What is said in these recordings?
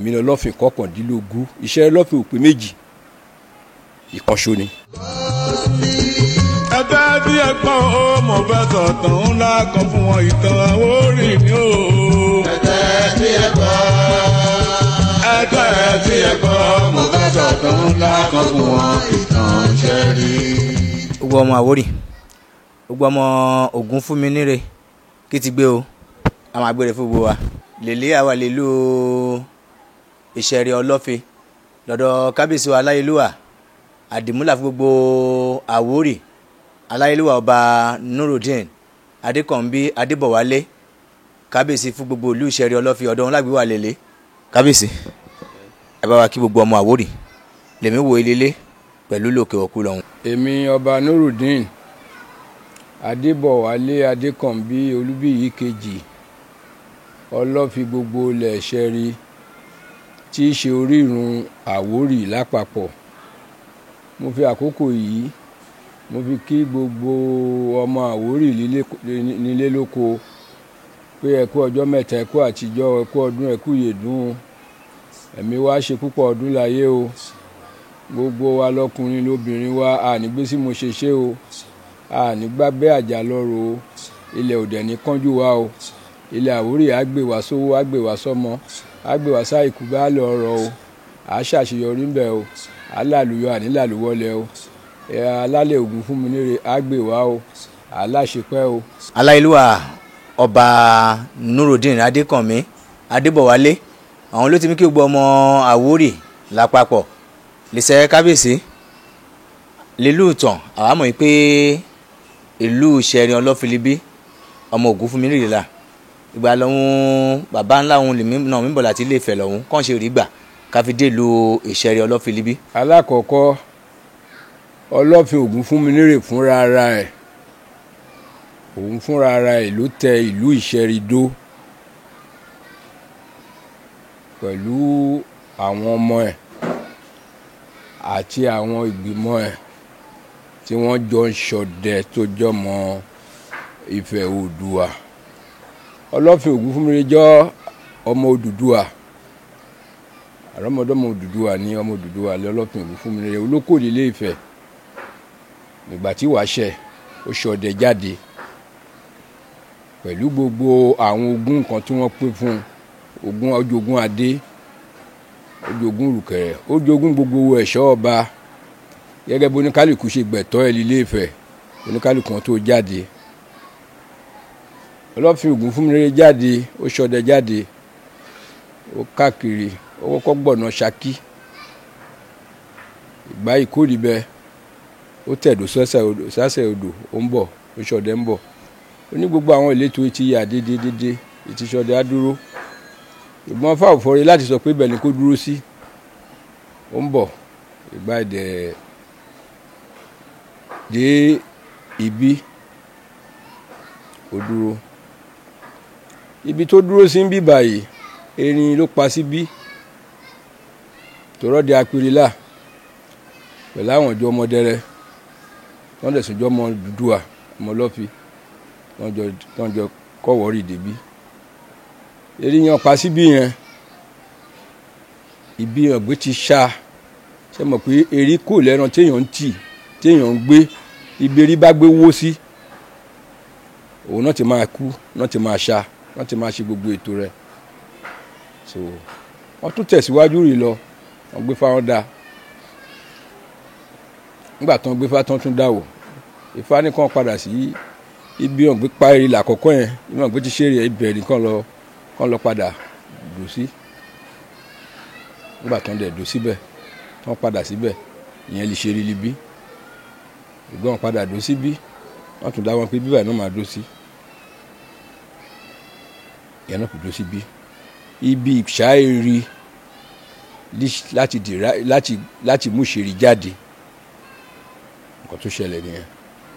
Èmi ni Ọlọ́fin kọkàndínlógún. Ìṣẹ̀rí Ọlọ́fin ò pé méjì, ìkànṣó ni. Ẹgbẹ́ bí ẹgbọ́n ó mọ̀ fẹ́ sọ̀tàn ńlá kan fún wọn, ìtàn Àwórì ni ó. Ẹgbẹ́ tí ẹ gbọ́. Ẹgbẹ́ tí ẹ gbọ́, mo fẹ́ sọ̀tàn ńlá kan fún wọn, ìtàn Ìṣẹ̀rí. Gbogbo ọmọ Àwórì, gbogbo ọmọ Ògún fún mi níre kí ti gbé o, a máa gbére fún gbogbo wa. Lèlé àwa lèlú Ìṣẹ̀rí Ọlọ́fin lọ́dọ̀ kábíyèsí wa aláyélúwà àdìmúlà fún gbogbo Àwórì, aláyélúwà ọba Nurudeen Adékànbí Adébọ̀wálé, kábíyèsí fún gbogbo ìlú Ìṣẹ̀rí Ọlọ́fin ọ̀dọ̀ wọn lágbè wà lélẹ̀. Kábíyèsí, ẹ bá wa kí gbogbo ọmọ Àwórì lèmi wo ilé pẹ̀lú lókè òkú lọ́hùn. Èmi ọba Nurudeen Adébọ̀wálé Adékànbí Olúbíyí kejì Ọlọ́fin gbogbo ilẹ̀ Ìṣẹ̀rí tí í ṣe orírun Àwórì lápapọ̀. Mo fi àkókò yìí mo fi kí gbogbo ọmọ Àwórì nílé lóko pé ẹ kú ọjọ́ mẹ́ta, ẹ kú àtijọ́, ẹ kú ọdún, ẹ kú ìyèdún, ẹ̀mí wa ṣe púpọ̀ ọdún láyé o. Gbogbo wa lọ́kùnrin lóbìnrin wa, a ní gbé sí mo ṣe ṣe o, a ní gbábẹ́ àjà lọ́rọ̀ o, ilẹ̀ òdẹ̀ ní kánjú wa o, ilẹ̀ Àwórì á gbé wa sówó, á gbé wa sọ́mọ, á gbé wa sáìkú bá lọ ọ̀rọ̀ o, à ṣàṣeyọrí ń bẹ̀ o, à làlùyọ àní làlùwọlẹ̀ o, alálẹ̀ Ògún fún mi níre á gbé wa o, à láṣepẹ́ o. Aláyélúwà ọba Nurudeen Adékànmí Adébọ̀wálé, àwọn ló ti mú kí gbogbo ọmọ Àwórì lápapọ̀ lè kábíyèsí lílù ìtàn. Àwa mọ̀ pé ìlú Ìṣẹ̀rí Ọlọ́fin libí ọmọ Ògún fún mi rèé la ìgbà lọ́hún bàbá ńlá òun lèmi náà mi bọ̀ láti Ilé Ifẹ̀ lọ́hún kàn ṣe rí gbà ká fi dé ìlú Ìṣẹ̀rí Ọlọ́fin libí. Alákọ̀ọ́kọ́, Ọlọ́fin Ògún fún mi nírè fúnra ara ẹ̀, òun fúnra ara ẹ̀ ló tẹ ìlú Ìṣẹ̀rí dó pẹ̀lú àwọn ọmọ ẹ̀ àti àwọn ìgbìmọ̀ ẹ̀ tí wọ́n jọ ń ṣọdẹ tó jọmọ Ifẹ̀ Oòduà. Ọlọ́fin Ògún fún mi jọ ọmọ Odùduwà, àrọ́mọdọ́mọ Odùduwà ní ọmọ Odùduwà lọ́lọ́fin Ògún fún mi rẹ olókòdì Ilé Ifẹ̀. Nígbà tí wàá ṣẹ̀ ó ṣọdẹ jáde pẹ̀lú gbogbo àwọn ogún kan tí wọ́n pín fún ogún, ojogún adé, ojogún rùkẹ̀rẹ̀, ojogún gbogbo ẹ̀ṣọ́ ọba gẹ́gẹ́ bí oníkálukú ṣe gbẹ̀tọ́ ẹ̀ lílé Ifẹ̀, oníkálukú wọn tó jáde. Ọlọ́fin Ògún fún mi rere jáde, ó ṣọdẹ jáde, ó káàkiri, ó kọ́kọ́ gbọ̀nà Ṣakí, ìgbà ìkórìí bẹ, ó tẹ̀dó sásẹ̀ odò, ó ń bọ̀, ó ṣọdẹ ń bọ̀. Ó ní gbogbo àwọn ìletò ti yà dédédédé, ìtì ṣọdẹ á dúró. Ìgbọ́n fáwọ̀fọ́re láti sọ pé ibẹ̀ ni kó dúró sí, ó ń bọ̀, ìgbà ìdẹ̀ dé ibi ó dúró. Ibi tó dúró sí ń bí báyìí, erin ló pa síbí, tòrọ́ di apirila pẹ̀lú àwọn ìjọ ọmọdẹrẹ, wọ́n dẹ̀ sùn jọ ọmọ Odùduwà, ọmọ Ọlọ́fin, wọ́n jọ kọ́wọ́rì débí. Erin yẹn pa síbí yẹn, ibi ọ̀gbẹ́ ti ṣá, ṣe mọ̀ pé erin kò lẹ́ran téèyàn ń tì, téèyàn ń gbé, ibi erin bá gbé wó sí, òun náà ti máa kú, náà ti máa ṣá, náà ti máa ṣe gbogbo ètò rẹ̀. So wọ́n tún tẹ̀síwájú rì lọ, wọ́n gbé fáwọn dá. Nígbà tán gbé fáwọn tún dá wò, Ifá ní kàn padà sí ibi ọ̀gbẹ́ pa erin làkọ́kọ́ yẹn, ibi ọ̀gbẹ́ ti ṣe eré ibẹ̀ nìkan lọ, kàn lọ padà dùn sí. Nígbà tán dẹ̀ dùn síbẹ̀, tán padà síbẹ̀, ìyẹn lè ṣe eré libí. Ìgbọ́n wọn padà dùn síbí, wọ́n tún dá wọn pé bíbà náà máa dùn sí. Ìyẹn náà kò dùn síbí. Ibi ìṣá eri láti mú ìṣeré jáde. Nǹkan tó ṣẹlẹ̀ nìyẹn,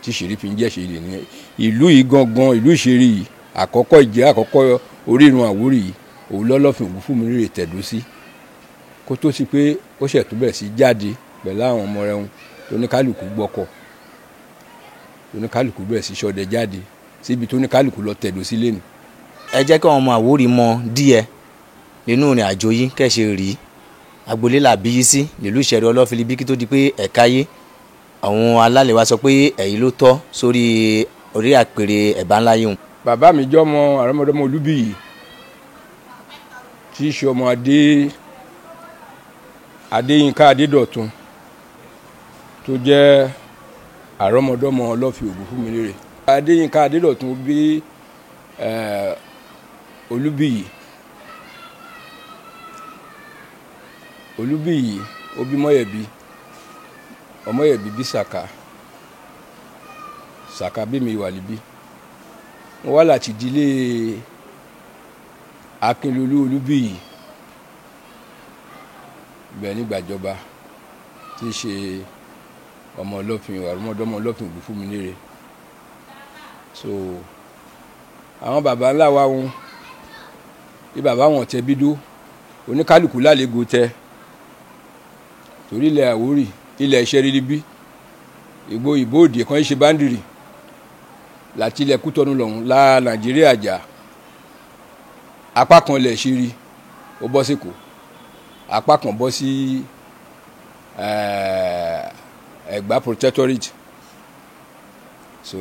tí ìṣeré fi ń jẹ́ ìṣeré nìyẹn. Ìlú yìí gangan, ìlú Ìṣeré yìí, àkọ́kọ́ ìjẹ́ àkọ́kọ́ orírun Àwórì yìí, òun lọ́lọ́fin Ògún fún mi rere tẹ̀dó sí. Kó tó sí pé ó ṣẹ̀ tó bẹ̀rẹ̀ sí jáde pẹ̀lú àwọn ọmọ rẹ̀ tóníkálukú gbọ́kọ̀, tóníkálukú bẹ̀rẹ̀ sí ṣọdẹ jáde síbi tóníkálukú lọ tẹ̀dó sí lẹ́nu. Ẹ jẹ́ kí àwọn ọmọ Àwórì mọ díẹ̀ Nínú ìrìn àjò yìí kẹ́sẹ̀ rí agboolé làbí yìí sí nílùú Ìṣẹ̀rí Ọlọ́fin bí kí tó di pé ẹ̀ka yé àwọn alálẹ̀ wa sọ pé ẹ̀yin ló tọ́ sórí orí àpèrè ẹ̀bá ńlá yìí. Bàbá mi jẹ́ ọmọ àrọ́mọdọ́mọ Olúbíyì tí í ṣe ọmọ Adéyínká Adédọ̀tun tó jẹ́ àrọ́mọdọ́mọ Ọlọ́fin Ògúnfúnminire. Adéyínká Adédọ̀tun bí Olúbíyì. Olúbíyì ó bí Mọ́yẹ̀bí, Ọmọ́yẹ̀bí bí Sàká, Sàká bí mi Ìwàlíbí. Wọ́n wá láti ìdílé Akínlolú Olúbíyì bẹ́ẹ̀ nígbàjọba tí í ṣe ọmọ Ọlọ́fin, àrọ́mọdọ́mọ Ọlọ́fin Ògúnfúnminire. So àwọn baba ńlá wa wọn bí baba wọn tẹ bídó oníkálukú lálego tẹ torí ilẹ̀ Àwórì ilẹ̀ Ìṣẹ̀rí níbí ìgbò ìbòòdì kan ṣe báńdìrì láti ilẹ̀ Kútọ́nù lọ́hùn la Nàìjíríà jà apá kan ilẹ̀ Ìṣẹ̀rí ó bọ́ sí Èkó, apá kan bọ́ sí Ẹ̀gbá protectorate. So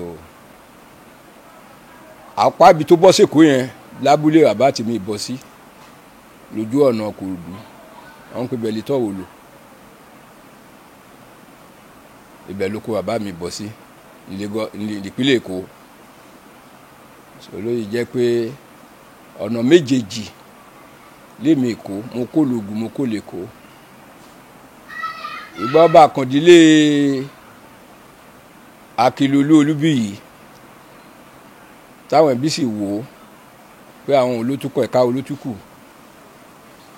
apá ibi tó bọ́ sí Èkó yẹn lábúlé bàbá tèmi bọ́ sí lójú ọ̀nà Kòròdú, àwọn pè bẹ́ẹ̀ lè tọ́ wò lò ibẹ̀ ló kó bàbá mi bọ́ sí nípínlẹ̀ Èkó. Olóyè jẹ́ pé ọ̀nà méjèèjì lémi Èkó, mo kó lògùn mo kó lèkó. Ìgbà ọba àkàndílé Akínlolú Olúbíyì táwọn ẹbí sì wò ó pé àwọn olótùkọ̀ ẹ̀ka olótùkù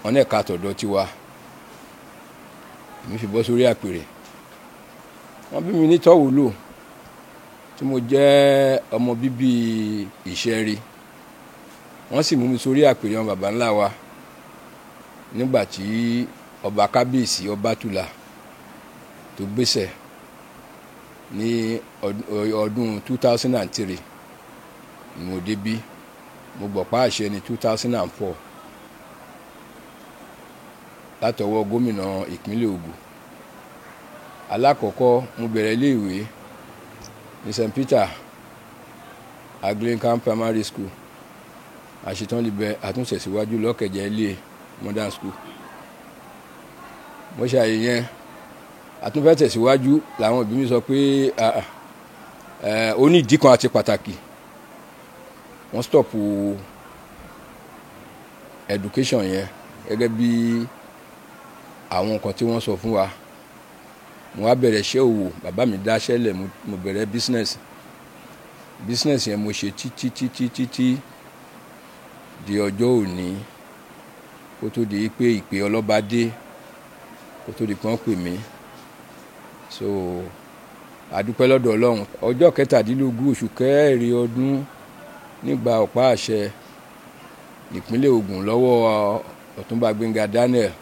wọn náà ẹ̀ka tọ̀dọ̀ tiwa, èmi fi bọ́ sórí àpèrè. Wọ́n bí mi ní Tọ́wòlò tí mo jẹ́ ọmọ bíbí Ìṣẹ̀rí, wọ́n sì mú mi sórí àpèrè wọn baba ńlá wa nígbà tí ọba kábíyèsí Ọbátúlá tó gbéṣẹ̀ ní ọdún 2003 ni mo débí. Mo gbọ̀pá àṣẹ ní 2004 látọwọ́ gómìnà ìpínlẹ̀ Ògùn. Alákọ̀ọ́kọ́ mo bẹ̀rẹ̀ iléèwé ní St Peter Anglican Primary School, àṣetán libẹ̀ àtúnṣẹ̀síwájú lọ́kẹ̀jẹ̀ ilé Modern School. Mo ṣàyè yẹn àtúnfẹ́ tẹ̀síwájú làwọn òbí mi sọ pé ó ní ìdí kan àti pàtàkì, wọ́n stop education yẹn gẹ́gẹ́ bí àwọn nǹkan tí wọ́n sọ fún wa. Mo wá bẹ̀rẹ̀ iṣẹ́ òwò, bàbá mi dáṣẹ́ lẹ̀, mo bẹ̀rẹ̀ business. Business yẹn mo ṣe títí títí títí di ọjọ́ òní kó tó di pé ìpè ọlọ́ba dé, kó tó di pé wọ́n pè mí. So àdúpẹ́ lọ́dọ̀ Ọlọ́run. Ọjọ́ 17 oṣù kẹrin ọdún nígbà ọ̀pá àṣẹ ìpínlẹ̀ Ògùn lọ́wọ́ Ọ̀túnba Gbénga Daniel,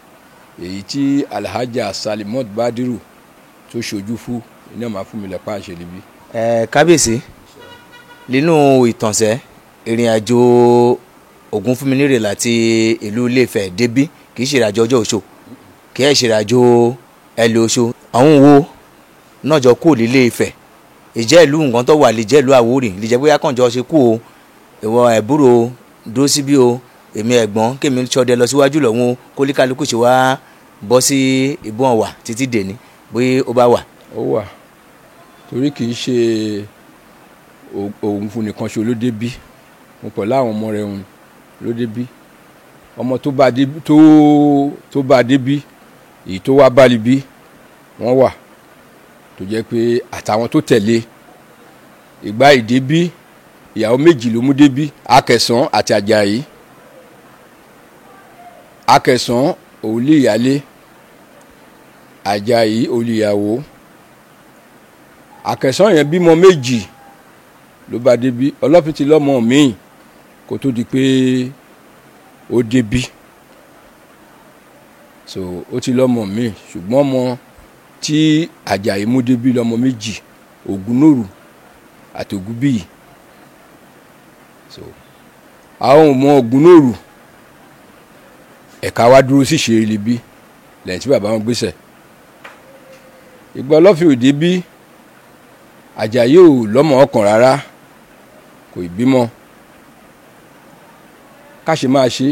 èyí tí Alhaja Salimot Badiru tó ṣojú fún iná máa fún mi lẹ́pà àṣẹ níbí. Kábíyèsí, nínú ìtànṣẹ́ ìrìn àjò Ògúnfúnminire láti ìlú Ilé-Ifẹ̀ débí kì í ṣe ìrìnàjò ọjọ́ oṣù, kì í ṣe ìrìnàjò ẹlẹ́ oṣù. Àwọn wo náà jọ kúrò nílé Ifẹ̀? Ìjẹ́ ìlú nǹkan tó wà lè jẹ́ ìlú Àwórì, lè jẹ́ bóyá kànjọ́ ṣe kú o, ìwọ ẹ̀búrò dúró síbí o, èmi ẹ̀gbọ́n kémi ṣọdẹ lọ síwájú lọ́hún o, kólíkálukú ṣe wá bọ́ sí ìbọn wà títí dèní bóyá ó bá wà. Ó wà, torí kì í ṣe òun fún nìkan ṣo ló débí, mo pẹ̀lú àwọn ọmọ rẹ̀ òun ló débí. Ọmọ tó bá débí, èyí tó wá bá libí wọ́n wà, tó jẹ́ pé àtàwọn tó tẹ̀lé ìgbà ìdébí ìyàwó méjì ló mú débí, Akẹ̀sán àti Àjàyí. Akẹ̀sán òun lé ìyálé, Àjàyí òun lé ìyàwó. Akẹ̀sán yẹn bímọ méjì ló bá débí. Ọlọ́fin ti lọ́mọ míì kó tó di pé ó débí, so ó ti lọ́mọ míì, ṣùgbọ́n ọmọ tí Àjàyí mú débí lọ́mọ méjì, Ògúnnòrù àti Ògúnbíyì. So àwọn ọmọ Ògúnnòrù Ẹ̀ka wa dúró sí Ìṣeré níbí lẹ́yìn tí bàbá wọn gbéṣẹ̀. Ìgbà Ọlọ́fin òde bí Àjàyí ò lọ́mọ ọkàn rárá, kò ì bímọ. Káṣe máa ṣe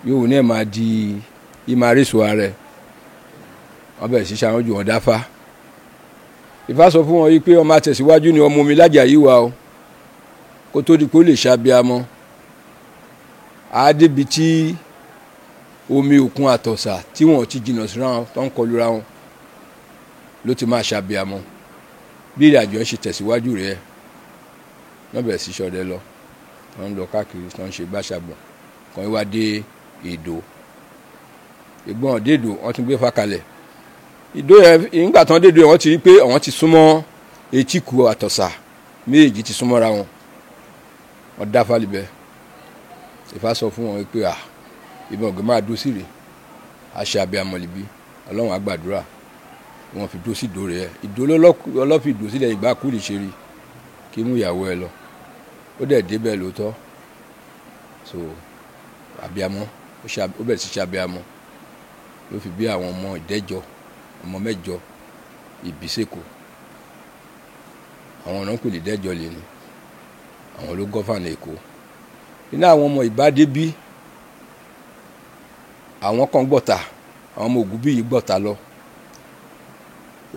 yóò ní ẹ̀ máa di ìmọ̀ àrísọ ara ẹ̀. Wọ́n bẹ̀rẹ̀ sí ṣàwọn jù wọ́n dáfá. Ifá sọ fún wọn yìí pé ọmọ àtẹ̀síwájú ni ọmọ mi l'Ájàyí wa o, kó tó di pé ó lè ṣàbíamọ. Àádébi tí omi òkun àtọ̀sà tí wọ́n ti jìnnà síra wọn tó ń kọlura wọn ló ti máa ṣàbíamọ. Bí ìrìn àjò ẹ̀ ṣe tẹ̀síwájú rẹ̀, wọ́n bẹ̀rẹ̀ sí ṣọdẹ lọ, wọ́n ń lọ káàkiri, wọ́n ń ṣe gbàṣàgbọ̀n kan wá dé Ìdó. Ìgbọ́n dé Ìdó, wọ́n tún gbé Ifá kalẹ̀. Ìdó yẹn, ìgbà tán dé Ìdó yẹn, wọ́n ti rí pé àwọn ti súnmọ́ etíkù àtọ̀sà méjèèjì ti súnmọ́ra wọn. Wọ́n dá Ifá libẹ̀. Ifá sọ fún wọn pé ìbọn ògùn máa dó sí rè, àṣẹ abiyamọ libi, Ọlọ́run á gbàdúrà. Wọ́n fi dó sí Ìdó rẹ̀. Ìdó lọ́lọ́fi ìdó sílẹ̀ ìgbà kú lè ṣe rí kí mú ìyàwó ẹ lọ. Ó dẹ̀ débẹ̀ lóòótọ́. So abiyamọ, ó bẹ̀rẹ̀ sí ṣe abiyamọ. Ló fi bí àwọn ọmọ ìdẹ́jọ, ọmọ mẹ́jọ ìbísẹ̀kọ. Àwọn ọ̀nà kò lè dẹ́jọ lè ní. Àwọn ló gọ́fànà Èkó. Iná àwọn ọmọ ìbádé bí, àwọn kan gbọ̀ta, àwọn ọmọ Ògúnbíyì gbọ̀ta lọ.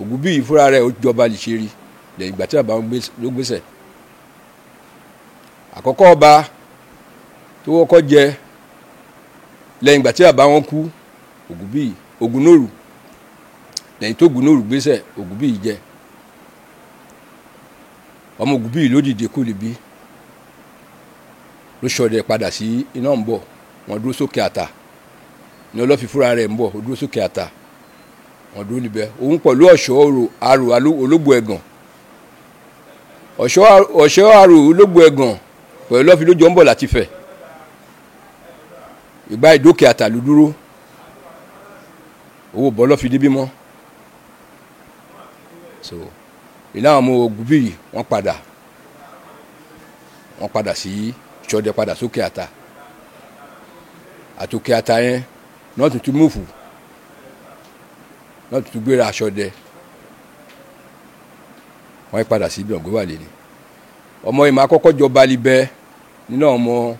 Ògúnbíyì fúnra rẹ̀ ó jọba lè ṣe rí lẹ́yìn ìgbà tí bàbá wọn ló gbéṣẹ̀. Àkọ́kọ́ ọba tó kọ́kọ́ jẹ lẹ́yìn ìgbà tí bàbá wọn kú, Ògúnbíyì, Ògúnórù. Lẹ́yìn tó Ògúnórù gbéṣẹ̀, Ògúnbíyì jẹ. Ọmọ Ògúnbíyì ló dìde kú níbí, ló ṣọdẹ padà sí iná ń bọ̀, wọ́n dúró sókè àtà. Ní Ọlọ́fin fúnra rẹ̀ ń bọ̀, ó dúró sókè àtà. Wọ́n dúró níbẹ̀. Òun pẹ̀lú ọ̀ṣọ́ arò ológbò ẹ̀gàn. Ọ̀ṣọ́ arò ológbò ẹ̀gàn pẹ̀lú Ọlọ́fin ló jọ ń bọ̀ láti Ifẹ̀. Ìgbà ìdókè àtà ló dúró. Owó bọ́ Ọlọ́fin débí mọ́. So ìlànà ọmọ Ògúnbíyì wọ́n padà. Wọ́n padà sí ṣọdẹ padà sókè àtà. Àtòkè àtà yẹn náà tuntun múfù, náà tuntun gbéra aṣọdẹ. Wọ́n padà sí ibi ọ̀gbẹ́ wà lẹ́ni. Ọmọ ìmọ̀ àkọ́kọ́ jọba libẹ̀ nínú ọmọ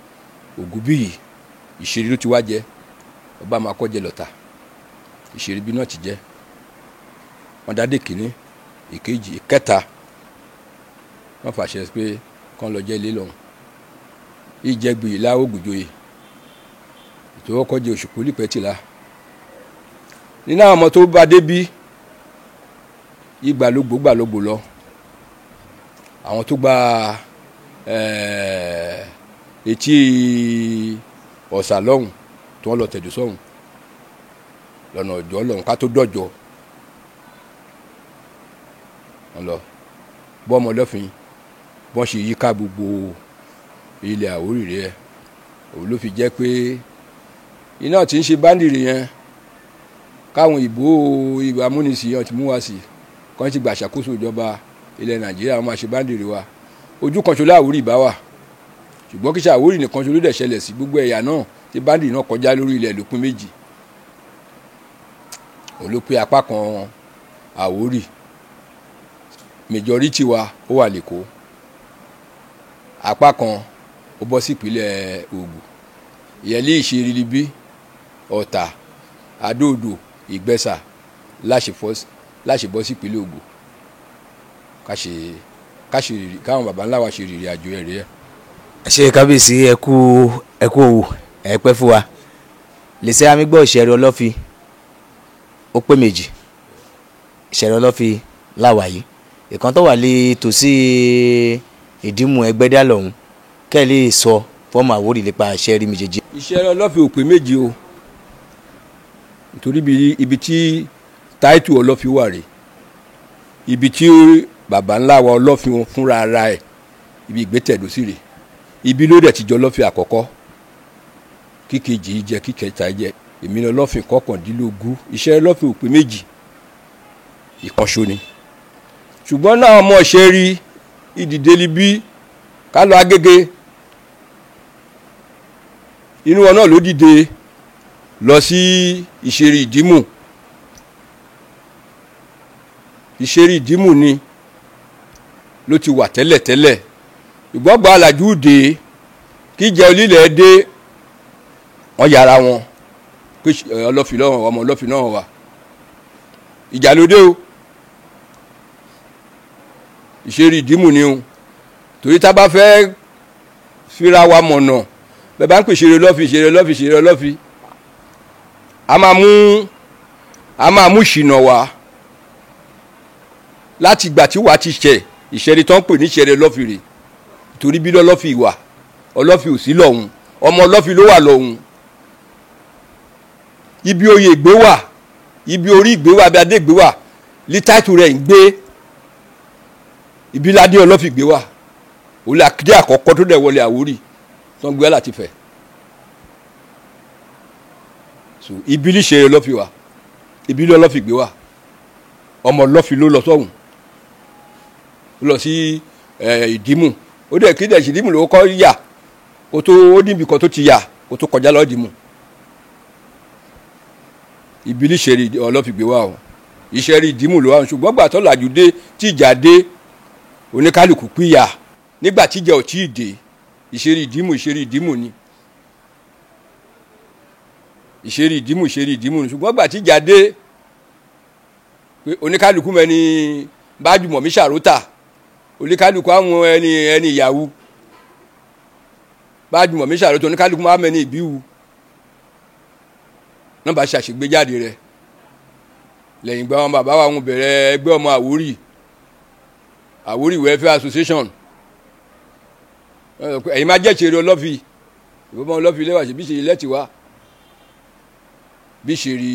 Ògúnbíyì, Ìṣeré ló ti wá jẹ. Ọba máa kọ́ jẹ lọ́tà. Ìṣeré bí náà ti jẹ. Wọ́n dádé kìíní, ìkejì, ìkẹta. Wọ́n fàṣẹ pé kán lọ jẹ́ ilé lọ́hùn. Ìjẹgbìyì lá Ògùnjoyè. Ìtòwọ́kọ́ jẹ Òṣùpá Olúpẹ̀tìlá. Nínú àwọn ọmọ tó bá dé bí, ìgbàlógbò gbàlógbò lọ. Àwọn tó gba etí ọ̀sà lọ́hùn tí wọ́n lọ tẹ̀dó sọ́hùn lọ́nà ọ̀jọ́ lọ́hùn ká tó dọ̀jọ́. Wọ́n lọ bọ́ ọmọ Ọlọ́fin bọ́n ṣe yíká gbogbo ilẹ̀ Àwórì rẹ̀. Òun ló fi jẹ́ pé iná tí ń ṣe báńdìrì yẹn káwọn ìbò ìbò amúnisìn yẹn ti mú wa sí kàn ti gbà ṣàkóso ìjọba ilẹ̀ Nàìjíríà, wọn máa ṣe báńdìrì wa. Ojú kan ṣoṣo l'Àwórì bá wà, ṣùgbọ́n kí ṣe Àwórì nìkan ṣoṣo ló dẹ̀ ṣẹlẹ̀ sí gbogbo ẹ̀yà náà tí báńdìrì náà kọjá lórí ilẹ̀ lópin méjì. Òun ló pé apá kan Àwórì, majority wa ó wà l'Èkó, apá kan ó bọ́ sí ìpínlẹ̀ Ògùn. Ìyẹn Ìṣeré níbí, Ọ̀tà, Adó-Odò, Ìgbẹ́sà láṣẹ bọ́ sí ìpínlẹ̀ Ògùn. Káwọn baba ńlá wa ṣe rìnrìn àjò ẹ̀ rẹ̀. Ẹ ṣe kábíyèsí, ẹ kú òwò, ẹ pẹ́ fún wa. Lèṣẹ́ amígbọ́ Ìṣẹ̀rí Ọlọ́fin ó pé méjì. Ìṣẹ̀rí Ọlọ́fin láwà yìí, ìkan tó wà lè tòsí Ìdìmú Ẹgbẹ́dá lọ́hùn, kẹ́ ẹ lè sọ fọ́ọ̀mù Àwórì nípa Ìṣẹ̀rí méjèèjì. Ìṣẹ̀rí Ọlọ́fin ò pé méjì o, nítorí ibi tí táìtù Ọlọ́fin wà rè, ibi tí baba ńlá wa Ọlọ́fin fúnra ara ẹ̀ ibi ìgbétẹ̀dó sí rè, ibi ló dẹ̀ ti jọ Ọlọ́fin àkọ́kọ́, kíkejì jẹ, kíkẹta jẹ, èmi ni Ọlọ́fin kọkàndínlógún. Ìṣẹ̀rí Ọlọ́fin ò pé méjì, ìkànṣó ni. Ṣùgbọ́n náà ọmọ Ìṣẹ̀rí ìdìde libí ká lọ Agége, inú wọn náà ló dìde lọ sí Ìṣeré Ìdímù. Ìṣeré Ìdímù ni ló ti wà tẹ́lẹ̀tẹ́lẹ̀. Ìgbọ́gbà alájú dé kíjẹ olílẹ̀ dé, wọ́n yára wọn pé Ọlọ́fin lọ́wọ́, ọmọ Ọlọ́fin náà wà. Ìjà ló dé o. Ìṣeré Ìdímù ni o. Torí tá a bá fẹ́ fira wa mọ̀nà, bẹ́ẹ̀ bá ń pè Ìṣeré Ọlọ́fin, Ìṣeré Ọlọ́fin, Ìṣeré Ọlọ́fin, a máa mú ìṣìnà wá. Láti ìgbà tí wàá ti ṣẹ̀ Ìṣeré tó ń pè ní Ìṣeré Ọlọ́fin rè, torí bí lọ́lọ́fin wà, Ọlọ́fin ò sí lọ́hùn, ọmọ Ọlọ́fin ló wà lọ́hùn. Ibi oyè ìgbé wà, ibi orí ìgbé wà, ibi adé ìgbé wà, lítàtù rẹ̀ ń gbé, ibi ládé Ọlọ́fin gbé wà. Òun làdé àkọ́kọ́ tó dẹ̀ wọlé Àwórì tó ń gbé láti fẹ̀. So ibi l'Ìṣeré Ọlọ́fin wà, ibi l'Ọlọ́fin gbé wà, ọmọ Ọlọ́fin ló lọ sọ́hùn, ó lọ sí Ìdímù. Ó dẹ̀ kí dẹ̀ sí Ìdímù ló kọ́ yà, kó tó ó níbi kan tó ti yà kó tó kọjá lọ Ìdímù. Ibi l'Ìṣeré Ọlọ́fin gbé wà o, Ìṣeré Ìdímù ló wà. Ṣùgbọ́n gbà tó làjú dé tí ìjà dé, oníkálukú pínyà. Nígbà tíjà ò tíì dé, Ìṣeré Ìdímù, Ìṣeré Ìdímù ni, Ìṣeré Ìdímù, Ìṣeré Ìdímù ni. Ṣùgbọ́n gbà tíjà dé pé oníkálukú mẹ́ni bájúmọ̀ mi ṣàrótà, oníkálukú àwọn ẹni ẹni ìyàwó bájúmọ̀ mi ṣàrótà, oníkálukú máa mẹ́ni ìbíwu náà bá ṣàṣègbéjáde rẹ̀. Lẹ́yìn ìgbà wọn bàbá wa wọn bẹ̀rẹ̀ ẹgbẹ́ ọmọ Àwórì, Àwórì Welfare Association. Ẹ̀yin máa jẹ́ Ìṣeré Ọlọ́fin, ìbọn Ọlọ́fin lẹ́wà ṣe bí ṣe ilẹ̀ tiwa, bí ṣe rí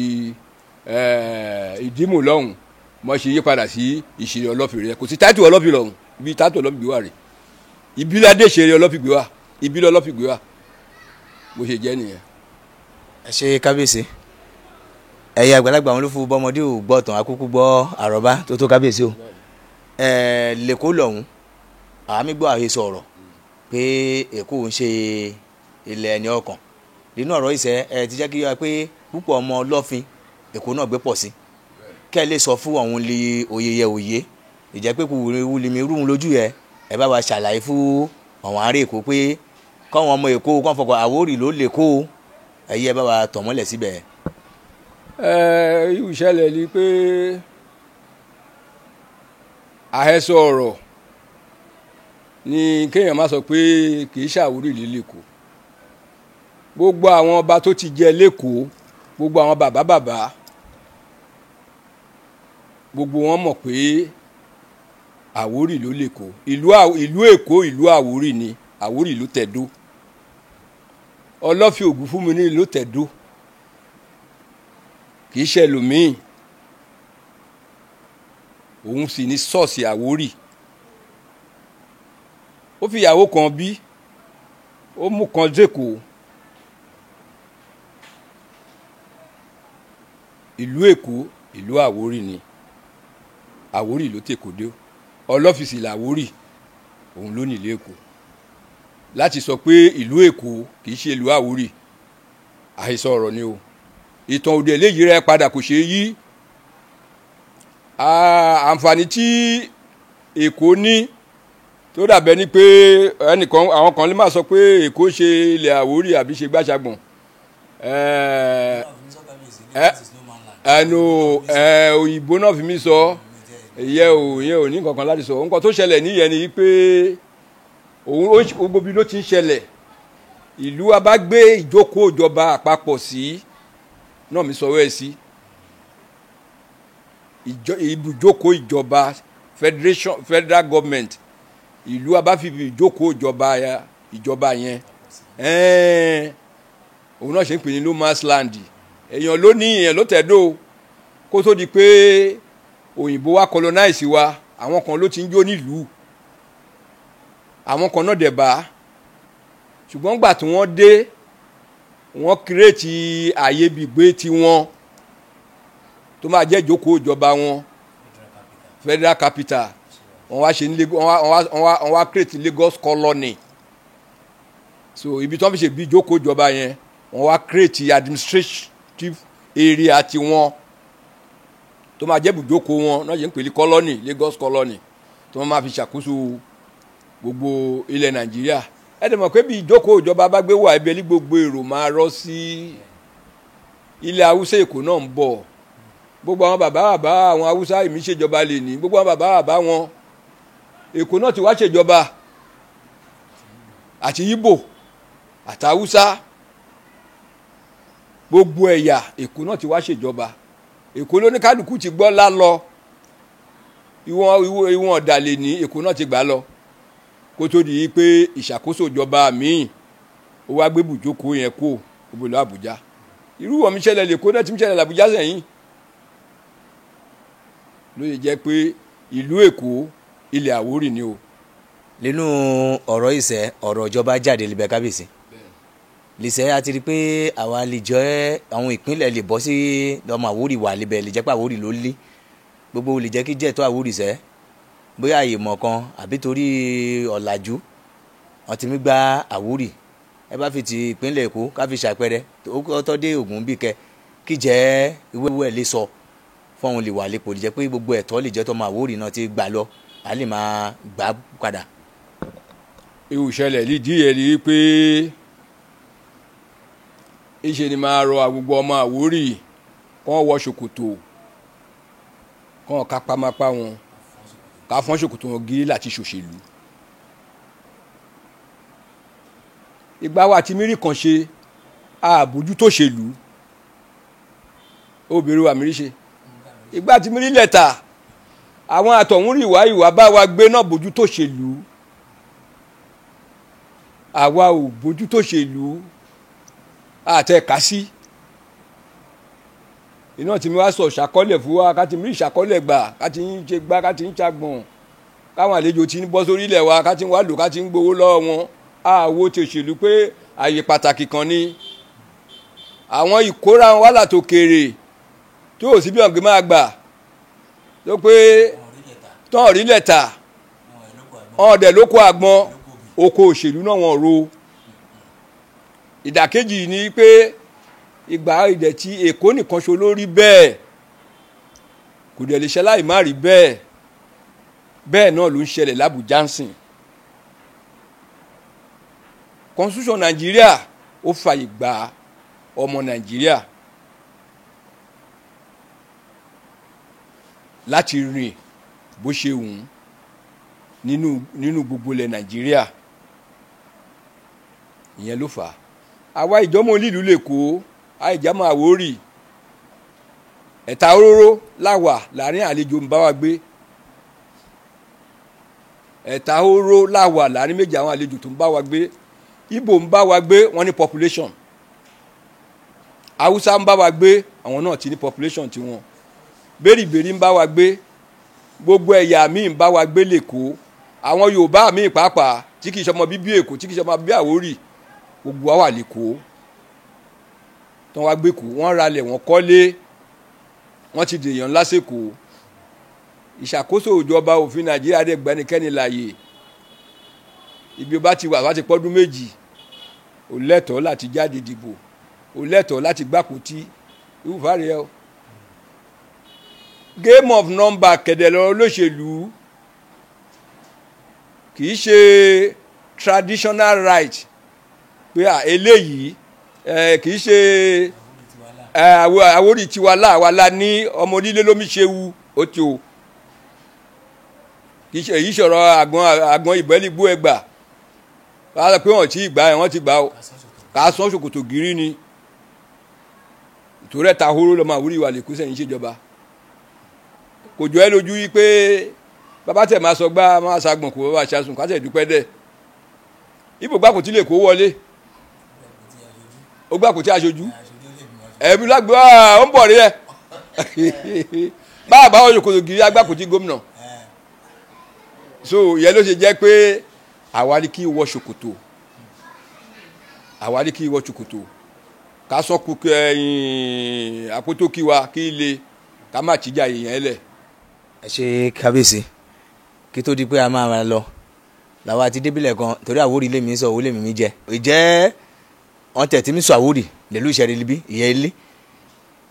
Ìdímù lọ́hùn mo ṣe yí padà sí Ìṣeré Ọlọ́fin rẹ̀. Kò sí táìtù Ọlọ́fin lọ́hùn, ibi táìtù Ọlọ́fin gbé wà rè, ibi ládé Ìṣeré Ọlọ́fin gbé wà, ibi lọ́lọ́fin gbé wà, bó ṣe jẹ́ nìyẹn. Ẹ ṣe kábíyèsí. Ẹ̀yin àgbàlagbà wọn ló fún bọ́mọdé ò gbọ́ tán, akúkú gbọ́ àròbá tó tó kábíyèsí o. Lẹ́kọ̀ọ́ lọ́hùn àmì gbọ́ àhesọ ọ̀rọ̀ pé Èkó ń ṣe ilẹ̀ ẹni ọkàn. Nínú ọ̀rọ̀ ìṣẹ́ ẹ ti jẹ́ kí wá pé púpọ̀ ọmọ Ọlọ́fin Èkó náà gbé pọ̀ sí. Kẹ́ ẹ lè sọ fún àwọn lè òye yẹ òye, ìjẹ́ pé kò wúlò mi rúhun lójú yẹ, ẹ bá wa ṣàlàyé fún àwọn ará Èkó pé kọ́wọn ọmọ Èkó kọ́ fọkàn Àwórì ló lè kó ẹ̀yẹ bá wa tọ̀ mọ́lẹ̀ síbẹ̀. Irú ìṣẹ̀lẹ̀ ni pé àhesọ ọ̀rọ̀ ni kéèyàn má sọ pé kì í ṣàwórì lẹ́kọ̀ọ́. Gbogbo àwọn ọba tó ti jẹ lẹ́kọ̀ọ́, gbogbo àwọn bàbá bàbá, gbogbo wọn mọ̀ pé Àwórì ló lẹ́kọ̀ọ́. Ìlú Èkó ìlú Àwórì ni, Àwórì ló tẹ̀dó. Ọlọ́fin Ògúnfúnmi ló tẹ̀dó, kì í ṣe ẹlòmíì. Òun sì ní ṣọ́ọ̀ṣì Àwórì. Ó fi ìyàwó kan bí, ó mú kan dẹ́kọ̀ọ́. Ìlú Èkó ìlú Àwórì ni, Àwórì ló tèkó dé. Ọlọ́fin sì làwórì, òun ló ní ìlú Èkó. Láti sọ pé ìlú Èkó kì í ṣe ìlú Àwórì, àhesọ ọ̀rọ̀ ni o. Ìtàn òde eléyìí rẹ padà kò ṣeé yí. Àǹfààní tí Èkó ní tó dàbẹ́ ni pé ẹnìkan, àwọn kan lè má sọ pé Èkó ṣe ilẹ̀ Àwórì àbí ṣe gbàṣàgbọ̀n. Ẹnu òyìnbó náà fi mí sọ, ìyẹn ò ní nǹkan kan láti sọ. Nǹkan tó ṣẹlẹ̀ níyẹn ni pé òun gbogbo bí ló ti ń ṣẹlẹ̀. Ìlú wa bá gbé ìjókòó ìjọba àpapọ̀ sí náà mi sọ̀rọ̀ ẹ̀ sí ibùjókòó ìjọba federation, federal government. Ìlú wa bá fi ìjókòó ìjọba yẹn, òun náà ṣe ń pè ní no man's land. Èèyàn ló ní, èèyàn ló tẹ̀dó. Kó tó di pé òyìnbó wa colonize wa, àwọn kan ló ti ń jó nílùú, àwọn kan náà dẹ̀ bá. Ṣùgbọ́n gbà tí wọ́n dé, wọ́n kírètì àyè ibùgbé tiwọn tó máa jẹ́ ìjókòó ìjọba wọn, federal capital. Wọ́n wá ṣe ní Lagos, wọ́n wá kírètì Lagos colony. So ibi tí wọ́n fi ṣe bí ìjókòó ìjọba yẹn, wọ́n wá kírètì administrative area tiwọn tó máa jẹ́ ibùjókòó wọn náà ṣe ń pè ní colony, Lagos colony, tó máa fi ṣàkóso gbogbo ilẹ̀ Nàìjíríà. Ẹ dẹ̀ mọ̀ pé bí ìjókòó ìjọba bá gbé wà, ibẹ̀ ní gbogbo èrò máa rọ́ sí. Ilẹ̀ Haúsá Èkó náà ń bọ̀, gbogbo àwọn bàbá bàbá àwọn Haúsá èmi ṣèjọba lè ní, gbogbo àwọn bàbá bàbá wọn Èkó náà ti wá ṣèjọba, àti Ìgbò àti Haúsá, gbogbo ẹ̀yà Èkó náà ti wá ṣèjọba. Èkó lóníkálukú ti gbọ́ lálọ, ìwọ̀n ọ̀dàlẹ̀ ní Èkó náà ti gbà lọ, kó tó di pé ìṣàkóso ìjọba míì ó wá gbé bùjókòó yẹn kó òbòlò Àbújá. Irú wọn mi ṣẹlẹ̀ lẹ́kọ́ náà ti ń ṣẹlẹ̀ l'Àbújá sẹ́yìn. Ló yẹ jẹ́ pé ìlú Èkó ilẹ̀ Àwórì ni o. Nínú ọ̀rọ̀ ìṣẹ́ ọ̀rọ̀ ìjọba jáde libẹ̀ kábíyèsí lìṣẹ́ a ti rí pé àwa lè jẹ́ àwọn ìpínlẹ̀ lè bọ́ sí ọmọ Àwórì wà libẹ̀, lè jẹ́ pé Àwórì ló lé gbogbo, lè jẹ́ kí jẹ́ tó Àwórì sẹ́ bóyá àyè mọ̀ kan àbí torí ọ̀làjú wọ́n ti mí gba Àwórì. Ẹ bá fi ti ìpínlẹ̀ Èkó ká fi ṣàpẹẹrẹ ó tọ́ dé Ògùn bí kẹ kí jẹ́ ìwé ẹ̀ lè sọ fún òun lè wà lépò, lè jẹ́ pé gbogbo ẹ̀tọ́ lè jẹ́ tọmọ Àwórì náà ti gbà lọ, a lè máa gbà padà. Ihò ìṣẹ̀lẹ̀ lídìí ẹ̀ rí pé ìṣe ni máa rọ gbogbo ọmọ Àwórì kán wọ ṣòkòtò, kán kápá mápá wọn, ká fọ́n ṣòkòtò wọn gírí láti ṣòṣèlú. Ìgbà wa ti mírì kan ṣe àbójútó ṣèlú, obìnrin wa mírì ṣe ìgbà tí mírì lẹ́tà àwọn àtọ̀húnrì ìwà ìwà bá wa gbé náà bójútó ṣèlú, àwa ò bójútó ṣèlú àtẹ̀ká sí. Iná tí mi wá sọ ṣàkọọ́lẹ̀ fún wa ká ti mí ìṣàkọọ́lẹ̀ gbà, ká ti ń ṣe gbá, ká ti ń ṣàgbọ̀n, káwọn àlejò ti ń bọ́ sórí ilẹ̀ wa, ká ti ń wá lò, ká ti ń gbowó lọ́wọ́ wọn. Àwo ti òṣèlú pé àyè pàtàkì kan ni àwọn ìkóra wọn wá látòkèrè tí ò sí bí ọ̀gbìn máa gbà tó pé tán rí lẹ́tà ọ̀dẹ̀ ló kó àgbọn oko òṣèlú náà wọ́n ro. Ìdàkejì ni pé ìgbà ìdẹ̀ tí Èkó nìkan ṣo ló rí bẹ́ẹ̀, kò dẹ̀ lè ṣe láì má rí bẹ́ẹ̀. Bẹ́ẹ̀ náà ló ń ṣẹlẹ̀ l'Ábùjá ń sìn. Constitution Nàìjíríà ó fàyè gba ọmọ Nàìjíríà láti rìn bó ṣe wù ú nínú gbogbo ilẹ̀ Nàìjíríà. Ìyẹn ló fà á. Àwa ìjọ́mọ̀ onílùú lÈkó, àìjámọ̀ Àwórì, ẹ̀ta oróró láwà láàrin àlejò ń bá wa gbé. Ẹ̀ta oró láwà láàrin méjì àwọn àlejò tó ń bá wa gbé. Ìgbò ń bá wa gbé, wọ́n ní population. Haúsá ń bá wa gbé, àwọn náà ti ní population tiwọn. Bẹ́rìbẹ́rì ń bá wa gbé, gbogbo ẹ̀yà míì ń bá wa gbé lÈkó. Àwọn Yorùbá míì pàápàá tí kì í ṣọmọ bíbí Èkó, tí kì í ṣọmọ bíbí Àwórì, gbogbo wa wà lÈkó. Tí wọ́n wá gbé kó, wọ́n ralẹ̀, wọ́n kọ́lé, wọ́n ti dèèyàn lásìkò. Ìṣàkóso ìjọba òfin Nàìjíríà dẹ̀ gbẹ́nikẹ́ni láàyè. Ibi ó bá ti wà wá ti pọ́dún méjì, ó lẹ́tọ̀ọ́ láti jáde dìbò, ó lẹ́tọ̀ọ́ láti gbàpótí. Irúfẹ́ rẹ̀ o. Game of number kẹ̀dẹ̀ lọ lóṣèlú, kì í ṣe traditional right pé eléyìí kì í ṣe Àwórì tiwa láwa la ní ọmọ onílé lómi ṣe wu ó ti o. Kì í ṣe èyí sọ̀rọ̀ àgbọn ìbẹ́lígbó ẹgbà wọ́n á sọ pé wọ́n ti gbà ẹ̀, wọ́n ti gbà ó, kà á sán ṣòkòtò gírí ni. Ìtòrẹ́ ta hóró lọ́mọ Àwórì wà lẹ́kọ́ sẹ́yìn ṣèjọba. Kò jọ ẹ́ lójú yí pé bàbá tẹ̀ máa sọ gbá máa ṣàgbọ̀n kò bá ṣàsùn ká tẹ̀ dúpẹ́ dẹ̀. Ibo gbà kò tí lè kó wọlé, ó gbà kò tí aṣojú ẹ̀mí lágbó ó ń bọ̀ rí ẹ̀ báàbá òyòkòtò gírí agbá kò tí gómìnà. So ìyẹn ló ṣe jẹ́ pé àwa ni kí wọ ṣòkòtò, àwa ni kí wọ ṣòkòtò, ká sọ kú ẹ̀yìn àpótó kí wa kí le ká má tìjà èèyàn lẹ̀. Ẹ ṣe kábíyèsí, kí tó di pé a máa lọ làwa ti débìlẹ̀ kan torí Àwórì lèmi sọ owó lèmi mi jẹ ìjẹ́ wọn tẹ̀ tí mi sọ Àwórì lèlú ìṣẹ̀rí libi ìyẹn ilé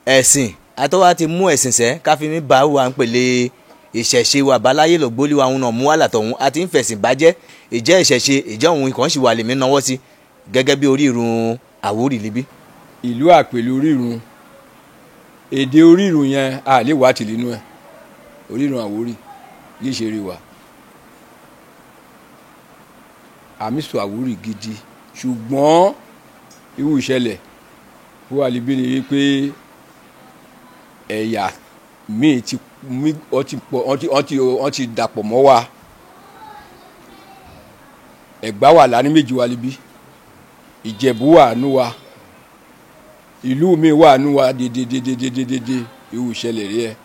Ẹ̀sìn àtọ́wá ti mú ẹ̀sìn sẹ́ káfí mi bá wa ń pèlè ìṣẹ̀ṣe wa báláyé lògbólé wa ń nà mú wàhálà tọ̀hún àti ń fẹ̀sìn bàjẹ́ ìjẹ́ ìṣẹ̀ṣe ìjẹ́ òun ikàn sì wà lèmi náwó sí gẹ́gẹ́ bí orírun Àwórì líbí. Ìlú Àpèlú orírun èdè orírun yẹn a lè wá tìlú inú ẹ orírun Àwórì yìí ṣe rí wa àmì sọ Àwórì gidi ṣùgbọ́n irú ìṣẹ̀lẹ̀ fún wa líbí ni wípé ẹ̀yà míì ti wọ́n ti dàpọ̀ mọ́ wa. Ẹ̀gbá wà lánìí méjì wa líbí, Ìjẹ̀bú wà nú wa, ìlú mi wà nú wa dédédédédédé. Irú ìṣẹ̀lẹ̀ rí ẹ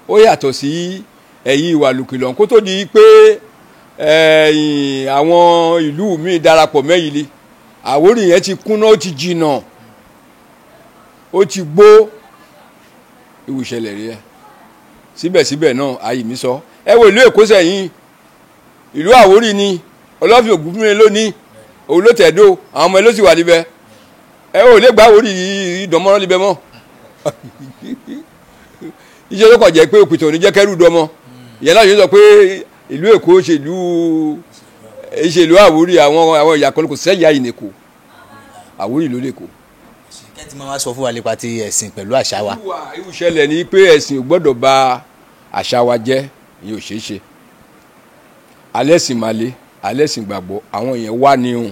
ó yàtọ̀ sí ẹ̀yìn ìwà lùkìlọ̀ kó tó di pé àwọn ìlú mi darapọ̀ mẹ́yìn ni Àwórì yẹn ti kúnná, ó ti jìnà, ó ti gbó. Irú ìṣẹ̀lẹ̀ rí ẹ síbẹ̀síbẹ̀ náà ayé mi sọ ẹ wo ìlú Èkó sẹ́yìn, ìlú Àwórì ni Ọlọ́fin Ògúnfúnmi lónìí, òun ló tẹ̀dó, àwọn ọmọ ẹ ló sì wà níbẹ̀. Ẹ ò lè gba Àwórì ìdánmọ́rán níbẹ̀ mọ́. Iṣẹ́ tó kàn jẹ́ pé òpìtàn ò ní jẹ́ kẹ́rù dọmọ ìyẹn láti sọ pé ìlú Èkó ṣèlú Àwórì, àwọn ìyà kan kò sẹ́yà ìnìkò Àwórì ló lè kó. Kẹ́tì máa wá sọ fún wa nípa ti ẹ̀sìn pẹ̀lú àṣà wa. Irú ìṣẹ̀lẹ̀ ni pé ẹ̀sìn ò gbọ́dọ̀ bà àṣà wa jẹ́, ìyẹn ò ṣeé ṣe. Alẹ́sìn màlẹ́, alẹ́sìn gbàgbọ́, àwọn yẹn wá ní òun,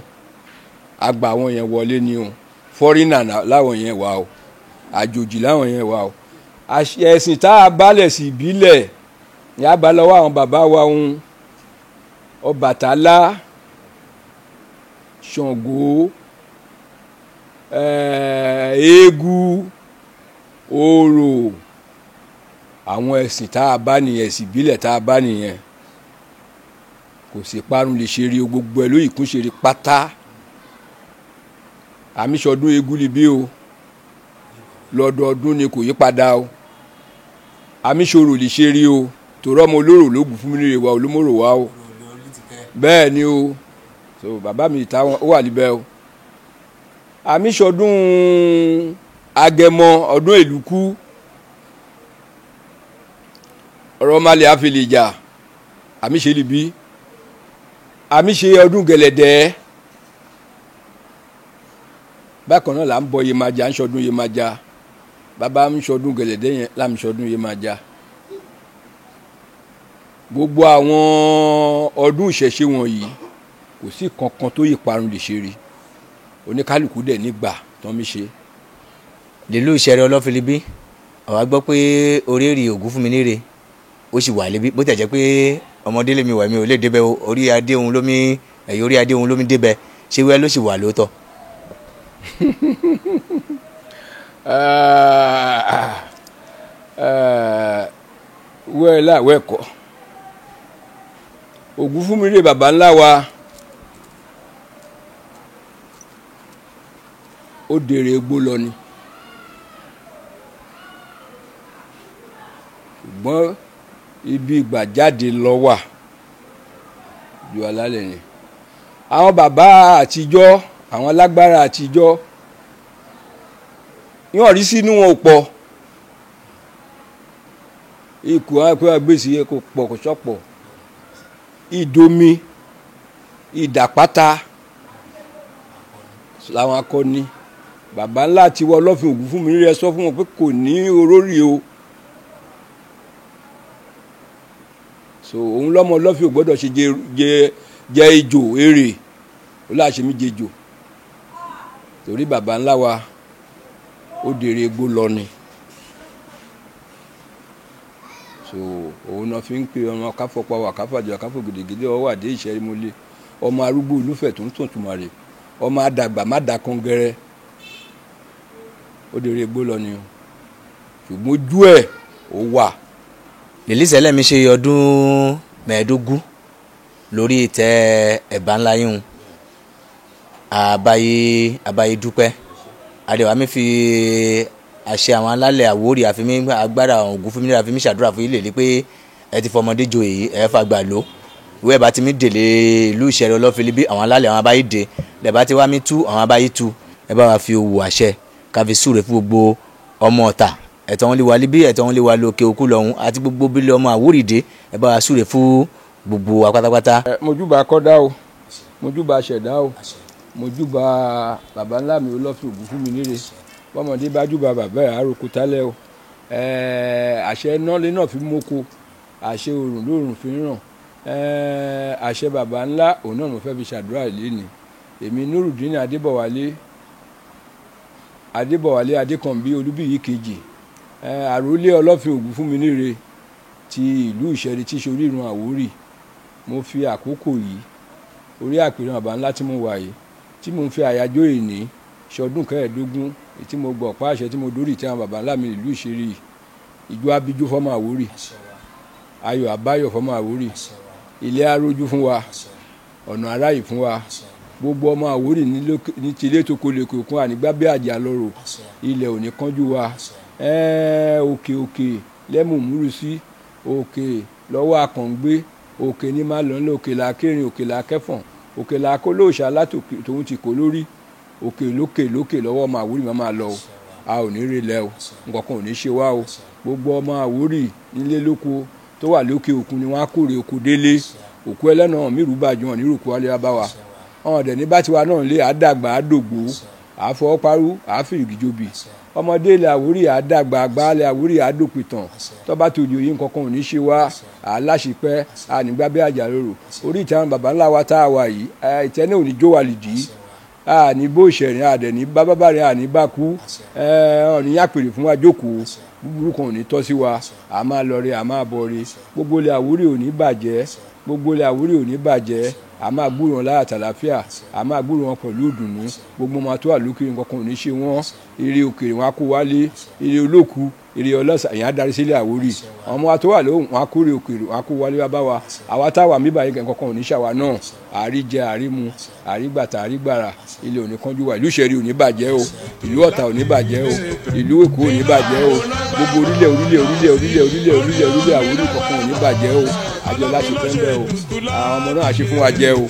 àgbà àwọn yẹn wọlé ní òun, fọ́rínà láwọn yẹn wà o, àjòjì láwọn yẹn wà o. Ẹ̀sìn tá a balẹ̀ sí ìbílẹ̀ ní a bá lọ́wọ́ àwọn bàbá wa òun, Ọbàtálá, Ṣàngó, eégún, orò, àwọn ẹ̀sìn tá a bá nìyẹn, ẹ̀sìn ìbílẹ̀ tá a bá nìyẹn. Kò sí parun lè ṣe rí o, gbogbo ẹ lóyìí kún ṣe rí pátá. Àmì sọdún eégún libí o, lọ́dọọdún ni kò yí padà o. Àmì ṣòro lè ṣe rí o, tòrọ́ ọmọ olóró ló gùn fún mi nílé wa, olómòrò wa o. Bẹ́ẹ̀ ni o, so bàbá mi ìta ó wà níbẹ̀ o. Àmì sọdún Agẹmọ, ọdún Èlùkú, ọ̀rọ̀ malẹ̀ àfẹlẹ̀jà, àmì ṣe libí. Àmì ṣe ọdún Gẹ̀lẹ̀dẹ́. Bákan náà là ń bọ Yemọja, ń ṣọdún Yemọja. Bàbá ń ṣọdún Gẹ̀lẹ̀dẹ́ yẹn là ń ṣọdún Yemọja. Gbogbo àwọn ọdún ìṣẹ̀ṣe wọ̀nyí kò sí kankan tó yí parun lè ṣe rí. Oníkálukú dẹ̀ nígbà tán mi ṣe. Lílù Ìṣẹ̀rẹ̀ Ọlọ́fin libí, àwa gbọ́ pé orírì Ògúnfúnminíre ó sì wà lébi, bó tẹ̀ jẹ́ pé ọmọdé lèmi wà mí ò lè débẹ̀ o, orí adé òun lómi, ẹ̀yìn orí adé òun lómi débẹ̀, ṣé wẹ́ ló sì wà lóòótọ́? Wẹ́ẹ́ láwẹ́ kọ́ Ògúnfúnminíre bàbá ńlá wa ó dèrè egbò lọ ni, ṣùgbọ́n ibi ìgbàjáde lọ wà ju alálẹ̀ ni. Àwọn bàbá àtijọ́, àwọn alágbára àtijọ́ yóò rí sínú wọn ò pọ̀, ikú àwọn agbèsè yẹn kò pọ̀, kò sọ̀pọ̀. Ìdomi, ìdàpátá làwọn akọni. Bàbá ńlá tiwọ Ọlọ́fin Ògúnfúnminíre sọ fún wọn pé kò ní orórì o. So òun lọ́mọ Ọlọ́fin ò gbọ́dọ̀ ṣe jẹ ejò èrè, ó láṣẹ mí jẹjò torí bàbá ńlá wa ó dèrè egbò lọ ni. So òun náà fi ń pe ọmọ káfọpá wà káfàjọ káfọ gidigidi ọwọ́ àdé ìṣẹ́rímọ́lé, ọmọ arúgbó olúfẹ̀ tó ń tàn tùmọ̀rè, ọmọ àdàgbà má dà kọ́ngẹrẹ, ó dèrè egbò lọ ni o, ṣùgbọ́n ojú ẹ̀ ó wà. Lèlísẹ̀ lẹ́mi ṣe ọdún 15 lórí ìtẹ́ ẹ̀bá ńlá yìí hun. Àbáyé dúpẹ́ àdéhùn àmì fi àṣẹ àwọn alálẹ̀ Àwórì àfimí agbára Ògúnfúnminíre àfimí ṣàdúrà fún ilé lé pé ẹ ti fọmọdé joyè yìí, ẹ fàgbà ló ìwé ẹ̀ bá ti mí délé ìlú Ìṣẹ̀rẹ̀ Ọlọ́fin libí, àwọn alálẹ̀ àwọn abáyé dé lẹ̀ bá ti wá mí tú àwọn abáyé tú. Ẹ bá wa fi owó àṣẹ ká fi súre fún gbogbo ọmọ Ọ̀tà Ẹ̀tọ́ wọn lè wà líbí, ẹ̀tọ́ wọn lè wà lókè òkú lọ́hùn àti gbogbo bílẹ̀ ọmọ Àwórì dé. Ẹ bá wa súre fún gbogbo wa pátápátá. Mojúbà kọ́dá o, mojúbà ṣẹ̀dá o, mojúbà bàbá ńlá mi Ọlọ́fin Ògúnfúnminíre. Bọ́mọdé bá júbà bàbá ẹ̀ àròkọ tálẹ̀ o. Àṣẹ nọ́lé náà fi móko, àṣẹ òrùn lóòrùn fi ń ràn. Àṣẹ bàbá ńlá òun náà mo fẹ́ fi ṣàdúrà léni. Èmi Nurudeen Adébọ̀wálé Adébọ̀wálé Adékànbí Olúbíyì kejì, àròlé Ọlọ́fin Ògúnfúnminíre ti ìlú Ìṣẹ̀rí tí í ṣe orírun Àwórì. Mo fi àkókò yìí orí àpèrè bàbá ńlá tí mo wà yìí, tí mo ń fi àyájọ́ èní ṣọdún 15 tí mo gbọ́ ọ̀pá àṣẹ tí mo dórí ìtẹ́ àwọn bàbá ńlá mi ìlú Ìṣẹ̀rí. Ìjọ abijó fọmọ Àwórì, ayọ̀ àbáyọ̀ fọmọ Àwórì, ilé arójú fún wa, ọ̀nà aráyè fún wa. Gbogbo ọmọ Àwórì ní tilé tó kó lè kókun ànígbá bí àjà lọ́rọ̀, ilẹ̀ ò ní kánjú wa. Òkè òkè lẹ́mú múru sí, òkè lọ́wọ́ akàngbé, òkè ní má lọ nílé, òkè làákérin, òkè làákẹ́fọ̀n, òkè làákó lóòṣà látòkè tòun ti kó lórí. Òkè lókè lókè lọ́wọ́ ọmọ Àwórì máa máa lọ o. A ò ní relẹ̀ o, nǹkan kan ò ní ṣe wá o. Gbogbo ọmọ Àwórì nílé lóko tó wà lókè òkun ni wọ́n á kórè oko délé. Òkú ẹlẹ́nà mírùbàjọ́ wọn nírùkú wálé wá bá wa. Ọ̀hún dẹ̀ ní bá tiwa náà lé, àdàgbà àdògbò, àfọwọ́parú, àfìrìgìjòbì. Ọmọdé ilẹ̀ Àwórì àdàgbà, àgbà ilẹ̀ Àwórì àdòpìtàn. Tọ́ba tó di òye nǹkan kan ò ní ṣe wá, àláṣepẹ́, ànígbà bí àjàrorò. Orí ìtẹ́ àwọn baba ńlá wa tá a wà yìí, ìtẹ́ náà ò ní jó wa lìdí. Àní bó ìṣẹ̀rìn, àdẹ̀ ní bá bábà rìn, àní bá kú. Ọ̀nì yàpèrè fún wa jókòó, búburú kan ò ní tọ́ sí wa. A máa lọ re, a máa bọ̀ re. Gbogbo ilẹ̀ Àwórì ò ní bàjẹ́, gbogbo ilẹ̀ Àwórì ò ní bàjẹ́. A máa gbúrò wọn láyà tàlàáfíà, a máa gbúrò wọn pẹ̀lú ìdùnnú. Gbogbo ọmọ tó wà lókè nǹkan kan ò ní ṣe wọ́n. Ire òkèèrè wọn á kó wálé, ire olóku, ire ọlọ́sà èèyàn á darí sílẹ̀ Àwórì. Àwọn ọmọ tó wà lóhùn wọn á kórè òkèèrè wọn á kó wálé wá bá wa. Àwa táwa mí báyìí nǹkan kan ò ní ṣàwa náà. Àríjẹ, àrímu, àrígbàtà, àrígbàrà, ilẹ̀ ò ní kánjú wa. Ìlú Ìṣẹ̀rí ò ní bàjẹ́ o, ìlú Ọ̀tà ò ní bàjẹ́ o, ìlú Èkó ò ní bàjẹ́ o. Gbogbo orílẹ̀ orílẹ̀ orílẹ̀ orílẹ̀ orílẹ̀ orílẹ̀ orílẹ̀ Àwórì kankan ò ní bàjẹ́ o. Àjọ láti fẹ́ ń bẹ́ o. Àwọn ọmọ náà ṣe fún wa jẹ o.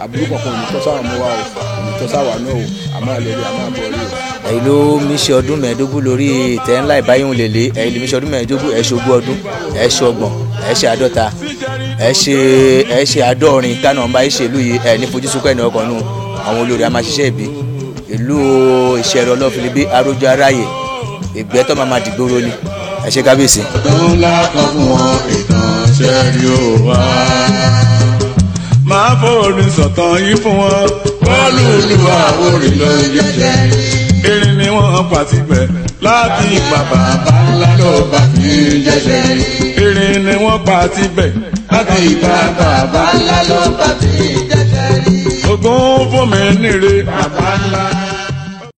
Àbúrò kankan ò ní tọ́ sáwọn ọmọ wa o, ò ní tọ́ sáwa náà o. A máa lọ rí, a máa bọ̀ rí o. Ẹ̀yin ló mi ṣe ọdún 15 lórí ìtẹ́ ńlá ìbáyún lèlé. Ẹ̀yin ló mi ṣe ọdún 15, ẹ̀ ṣe 20 ọdún, ẹ̀ ṣe 30, ẹ̀ ṣe 50, ẹ̀ ṣe 70. Kánà ń bá ìṣèlú yìí, ẹ̀ ní fojú sunkún ẹ̀nà ọkàn nù. Àwọn olórí a máa ṣiṣẹ́ ìbí. Ìlú Ìṣẹ̀rí Ọlọ́fin bí arójú aráyè, ìgbẹ́ tó máa ma dìgboro ni. Ẹ ṣe kábíyèsí. Ìtàn ńlá kan fún wọn, ìtàn Ìṣẹ̀rí ò wá. Máa fòrin sọ̀tàn yìí fún wọn. Bọ́ọ̀lù Àwórì ló ń jẹ́jẹ́. Erin ni wọ́n pa síbẹ̀ láti ìgbà bàbá ńlá ló bá fi ń jẹ́jẹ́. Erin ni wọ́n pa síbẹ̀ láti ìgbà bàbá ńlá ló bá fi ń jẹ́jẹ́. Ògún fún mi níre. Bàbá ńlá.